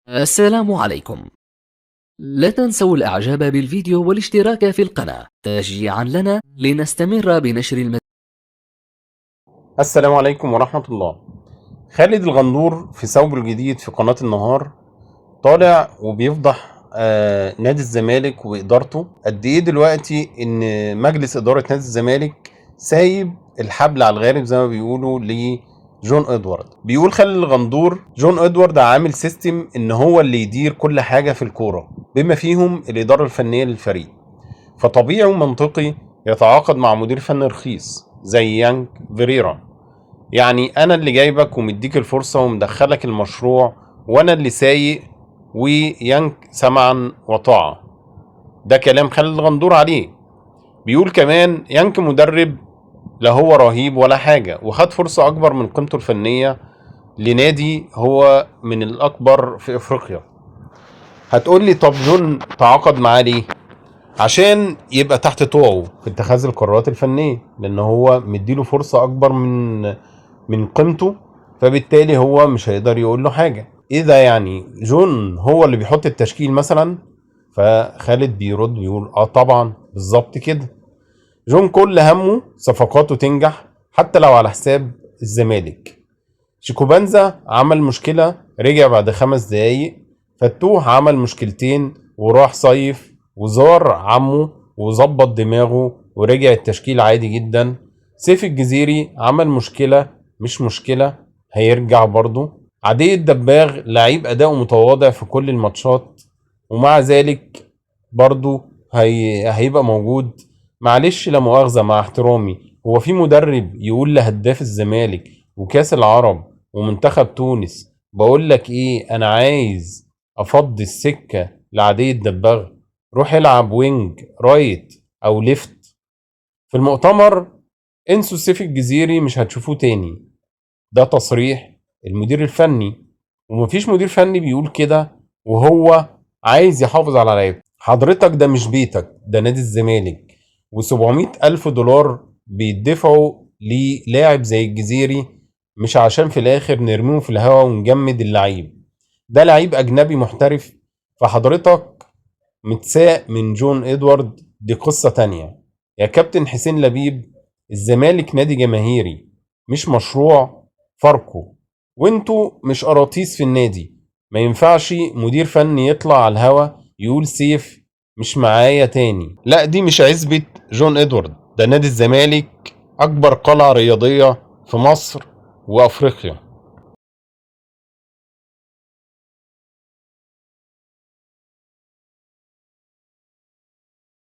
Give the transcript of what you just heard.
السلام عليكم. لا تنسوا الاعجاب بالفيديو والاشتراك في القناة تشجيعا لنا لنستمر بنشر المزيد. السلام عليكم ورحمة الله. خالد الغندور في ثوبه الجديد في قناة النهار طالع وبيفضح نادي الزمالك وإدارته. قد إيه دلوقتي إن مجلس إدارة نادي الزمالك سايب الحبل على الغارب زي ما بيقولوا لجون إدوارد. بيقول خالد الغندور جون إدوارد عامل system إن هو اللي يدير كل حاجة في الكورة بما فيهم الإدارة الفنية للفريق، فطبيعي ومنطقي يتعاقد مع مدير فني رخيص زي يانج فيريرا. يعني انا اللي جايبك ومديك الفرصة ومدخلك المشروع وانا اللي سايق، ويانج سمعا وطاعة. ده كلام خالد الغندور عليه. بيقول كمان يانج مدرب لا هو رهيب ولا حاجة، وخد فرصة اكبر من قيمته الفنية لنادي هو من الاكبر في افريقيا. هتقول لي طب جون تعاقد معاه ليه؟ عشان يبقى تحت طوعه في اتخاذ القرارات الفنية، لان هو مديله فرصة اكبر من قيمته، فبالتالي هو مش هيقدر يقول له حاجة. ايه ده يعني جون هو اللي بيحط التشكيل مثلا؟ فخالد بيرد بيقول طبعا بالظبط كده. جون كل همه صفقاته تنجح حتى لو على حساب الزمالك. شيكوبانزا عمل مشكلة رجع بعد 5 دقايق، فتوح عمل مشكلتين وراح صيف وزار عمه وظبط دماغه ورجع التشكيل عادي جدا. سيف الجزيري عمل مشكلة مش مشكلة هيرجع برضه. عدي الدباغ لعيب أداؤه متواضع في كل الماتشات ومع ذلك برضه هيبقى موجود. معلش لا مؤاخذة مع احترامي، هو في مدرب يقول لهداف الزمالك وكاس العرب ومنتخب تونس بقول لك ايه، انا عايز افضي السكة لعدي الدباغ، روح العب wing right او left. في المؤتمر انسوا سيف الجزيري مش هتشوفوه تاني. ده تصريح المدير الفني، ومفيش مدير فني بيقول كده وهو عايز يحافظ على لعيبته. حضرتك ده مش بيتك، ده نادي الزمالك، وسبعمية ألف دولار بيدفعوا للاعب زي الجزيري مش عشان في الآخر نرميه في الهوا ونجمد اللعيب. ده لعيب أجنبي محترف، فحضرتك متساق من جون إدوارد، دي قصة تانية. يا كابتن حسين لبيب، الزمالك نادي جماهيري مش مشروع فاركو، وانتوا مش قراطيس في النادي. ما ينفعش مدير فني يطلع على الهوا يقول سيف مش معايا تاني. لا، دي مش عزبة جون إدوارد، ده نادي الزمالك أكبر قلعة رياضية في مصر وأفريقيا.